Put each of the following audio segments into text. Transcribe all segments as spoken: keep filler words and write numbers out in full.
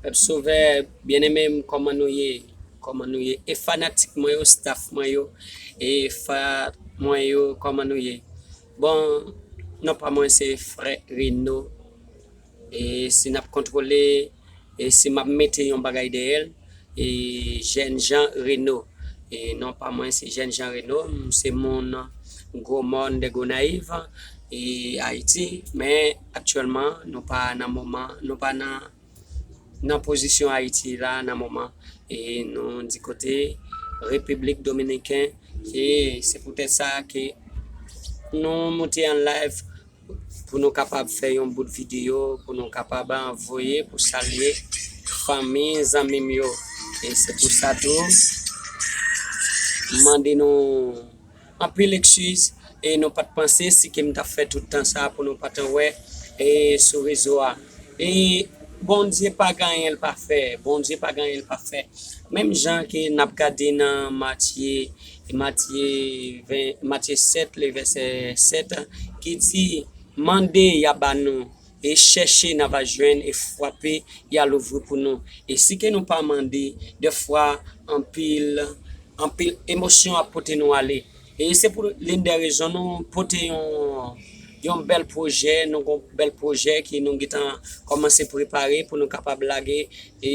Pèp Sovè, byeneme m, kòman nou ye? Kòman nou ye? E fanatik mwen yo, staff mwen yo, e fa mwen yo, kòman nou ye? Bon, non pa mwen se Frè Reno. E si n ap kontwole, e si m ap mete yon bagay dèyè l, e Jèn Jan Reno. E non pa mwen se Jèn Jan Reno, m se moun Gwo Mòn de Gonayiv, e Ayiti, men aktyèlman nou pa nan moman, nou pa nan, nan pozisyon Ayiti la nan moman, e nou di kote Repiblik Dominiken, e se poutèt sa ke nou moute an live pou nou kapab fè yon bout videyo, pou nou kapab voye, pou salye fanmi, zanmi m yo. E se pou sa tou, m mande nou anpil eskiz, e nou pa t panse si ke m t ap fè tout tan sa pou nou pa t wè, e sou rezo a. E Bondye pa gen anyen l pa fè, Bondye pa gen anyen l pa fè. Menm jan ke n ap gade nan Matye, Matye ven, Matye sèt, le vèsè sèt, ki di, mande, y a ba nou, e chèche, n a va jwenn, e frape, y a louvri pou nou. E si ke nou pa mande, dèfwa, anpil, anpil emosyon ap pote nou ale. E se pou l'une des raisons nou pote yon, yon bèl pwojè, nou gon bèl pwojè ke nou gentan kòmanse prepare pou nou kapab lage e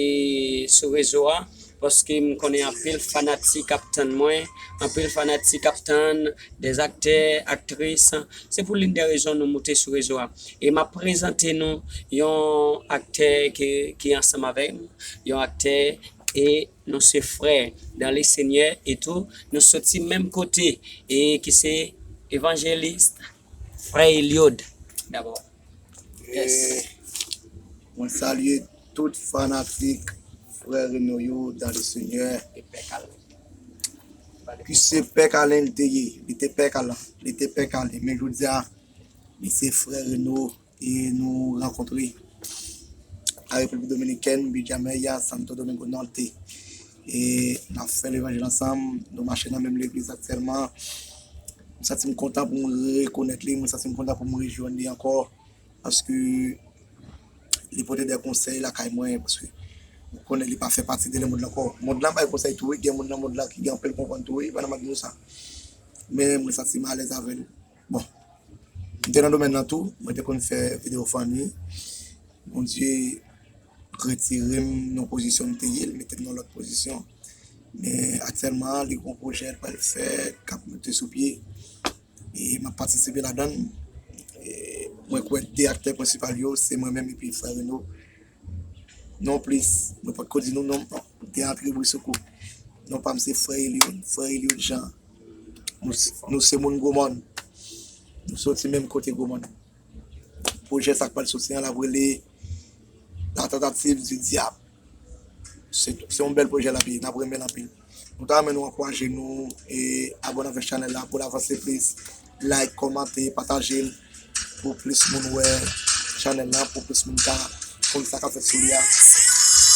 sou rezo a, paske m konnen anpil fanatik ap tann mwen, anpil fanatik ap tann des acteurs, actrices. Se pou l'une des raisons nou moute sou rezo a. E m ap prezante nou yon aktè ki, ki ansanm avè m, yon aktè, e nou se frè dans le Seigneur e tou, nou soti menm kote, e ki se evanjelis Frè Eliod dabò. Yes. Mwen salye tout fanatik Frè Reno yo dans le Seigneur. E pè Kalen. Ki se pè Kalen li te ye, li te pè Kalen, li te pè Kalen. Men jodi a, li se Frè Reno e nou rankontre a Repiblik Dominikèn, Villa Maya, Santo Domingo Norte. E n ap fè levanjil ansanm, nou mache nan menm legliz aktyèlman. Mwen santi m kontan pou mwen rekonèt li, mwen santi m kontan pou mwen rejwenn li ankò, paske li pote de konsèy lakay mwen, paske mwen konnen li pa fè pati de lemonn lan ankò. Mond lan bay konsèy tou wi, gen moun nan mond lan ki gen anpil konprann tou wi, pandan m ap di nou sa. Men mwen santi m alèz avè l. Bon, m te nan domèn lan tou, mwen te konn fè videyo fanmi. Bondye retire m nan pozisyon m te ye, l mete m nan lòt pozisyon. Men aktyèlman, li gon pwojè l pral fè, k ap moute sou pye. E m ap patisipe ladan l. E mwen kwè de aktè prensipal yo, se mwen menm epi Frè Reno. Non plis, mwen potko di nou non m, non. M te antre bri sou kou. Non pa m se Frè Eliod, Frè Eliod Jean. Nou, nou se moun Gwo Mòn. Nou soti menm kote Gwo Mòn. Pwojè sa k pral soti an, l ap rele La Tentative du Diable. Se, se yon bèl pwojè l ap ye, n ap renmen l anpil. Nou ta renmen nou ankouraje nou e abòne avèk chanèl la pou l avanse plis. Like, kòmante, pataje l pou plis moun wè chanèl la, pou plis moun ka konn sa k ap fèt sou li a.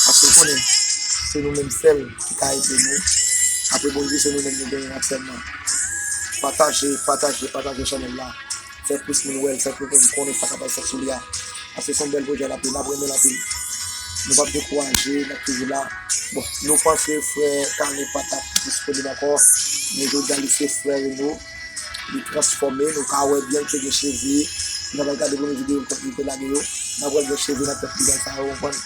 Paske w konnen, se nou menm sèl ki ka ede nou. Apre Bondye, se nou menm nou genyen aktyèlman. Pataje, pataje, pataje chanèl la. Fè plis moun wè l, fè plis moun konnen sa k ap fèt sou li a. Paske se yon bèl pwojè l ap ye, n ap renmen l anpil. Nou p ap dekouraje, n ap toujou la. Bon, nou panse frè Kalen pa t ap disponib ankò, men jodi a li se frè Reno, li transfòme, nou ka wè byen l te gen cheve, nou pral gade premye videyo li te lage yo, n ap wè l gen cheve nan tèt li, bagay sa yo, w konprann.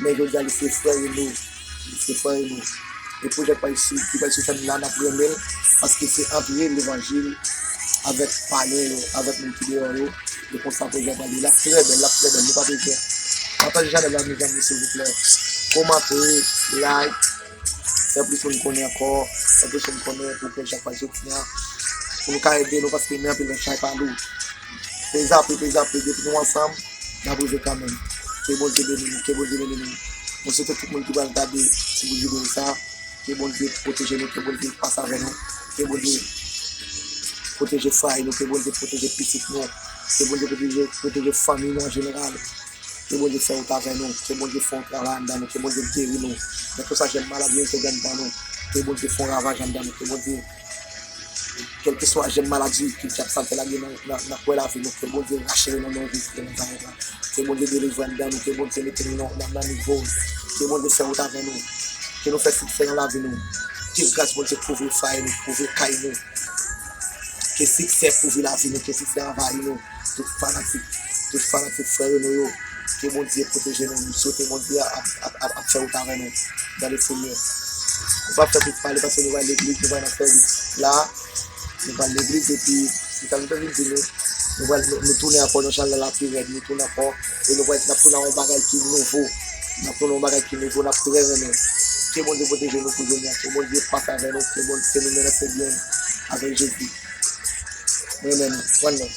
Men jodi a li se frè Reno, li se frè Reno. E pwojè k pral sou, ki pral sou chanèl la, n ap renmen l, paske se antre levanjil avèk payen yo, avèk moun ki deyò yo, e konsa pwojè a pral ye. L ap trè bèl, l ap trè bèl, nou pa bezwen pataje chanèl la, mezanmi, silvouplè. Kòmante, like, fè plis moun konnen ankò, fè plis moun konnen pou pwojè a k pral soti an, pou nou ka ede nou, paske men anpil nan chay pa lou. Pe zape, pe zape, depi nou ansanm, n ap rive kanmenm. Ke Bondye beni nou, ke Bondye beni nou. Mwen swete tout moun ki pral gade ti bout videyo sa, ke Bondye pwoteje nou, ke Bondye pase avè nou, ke Bondye pwoteje fwaye nou, ke Bondye pwoteje pitit nou, ke Bondye pwoteje, pwoteje fanmi nou an jeneral. Ke Bondye fè wout avè nou, ke Bondye fè yon travay anndan nou, ke Bondye geri nou. Nan tout sa jèm maladi yo te gen anndan nou, ke Bondye fè yon ravaj anndan nou, ke Bondye Kèlkeswa jèm maladi ki ap salte lage nan, nan, nan kwen lavi nou, ke Bondye rache yo nan non Jezi de Nazarèt la. Ke Bondye delivre anndan nou, ke Bondye mete nou nan, nan, nan nivo. Ke Bondye fè wout avè nou. Ke nou fè siksè nan lavi nou. Ke gras Bondye kouvri fwaye nou, kouvri kay nou. Ke siksè kouvri lavi nou, ke siksè anvayi nou. Tout fanatik, tout fanatik frè Reno yo, ke Bondye pwoteje nou. M swete Bondye ap, ap, ap, ap fè wout avè nou. Dans le Seigneur. Nou p ap fè plis pale paske nou pral legliz, nou pral nan sèvis. La, nou pral legliz epi, se sa nou te vin di nou, nou pral, nou, nou tounen ankò nan chalè la pi rèd, nou tounen ankò, e nou pral, n ap tounen a yon bagay ki nouvo. N ap tounen yon bagay ki nouvo, n ap trè renmen. Ke Bondye pwoteje nou pou jounen an, ke Bondye pase avè nou, ke Bondye, ke nou mennen se byen avèk Jezi. Mwen menm, mwen menm.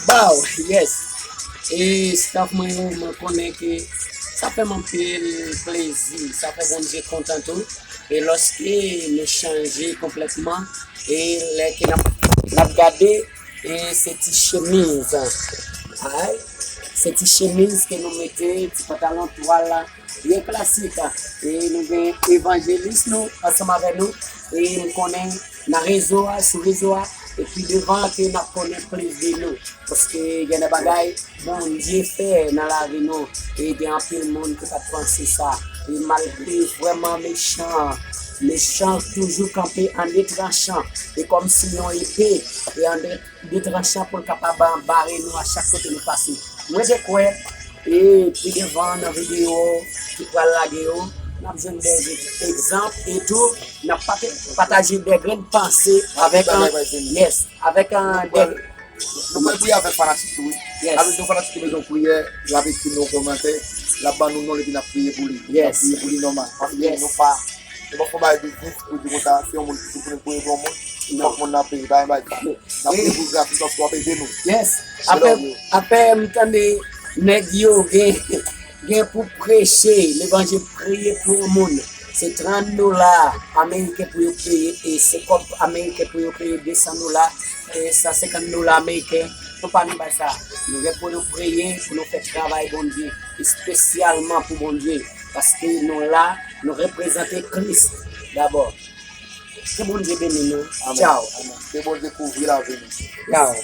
Bow, yes. E staff mwen yo, mwen konnen ke sa fè m anpil plezi, sa fè Bondye kontan tou. E lòske nou chanje konplètman, e lè ke n ap, n ap gade, e se ti chemiz, ay, se ti chemiz ke nou mete, ti pantalon twal la, byen klasik. E nou gen evanjelis nou ansanm avè nou. E m konnen nan rezo a, sou rezo a, e pi devan ke n ap konnen plis de nou. Paske gen de bagay Bondye fè nan lavi nou. E gen anpil moun ki pa t panse sa. E malgre vrèman mechan, mechan toujou kanpe an de tranchan. E kòmsi yon epe, e an de de tranchan pou l kapab bare nou a chak kote nou pase. Mwen te kwè, e pi devan nan videyo ki pral lage yo, n ap jwenn de egzanp e tou, n ap pate-, pataje de grenn panse avèk an, yes, avèk an de, Nou pral priye avèk fanatik tou, wi. Yes. Avèk yon fanatik ki bezwen priyè, l ap ekri nou yon kòmantè, l ap ban nou non l epi n ap priye pou li. N ap Yes. Priye pou li nòmal. Paske Yes. Nou pa, nou pa fè yon bagay biznis pou di konsa, se yon moun ki sou pou nou priye pou yon moun, Non. Fòk moun nan peye, pa yon bagay sa. N ap priye pou gratis paske w ap ede nou. Yes. Se Apre, lòv yo. Apre m tande nèg yo gen, gen pou preche levanjil, priye pou yon moun. Se trant dola ameriken pou yo peye, e se kòb ameriken pou yo peye, de san dola, e san senkant dola ameriken. Nou pa nan bay sa. Nou gen pou nou priye, pou nou fè travay Bondye, espesyalman pou Bondye. Paske nou la, nou reprezante Kris dabò. Ke Bondye beni nou. Amèn. Tchaw. Amèn. Ke Bondye kouvri lavi nou. Tchaw.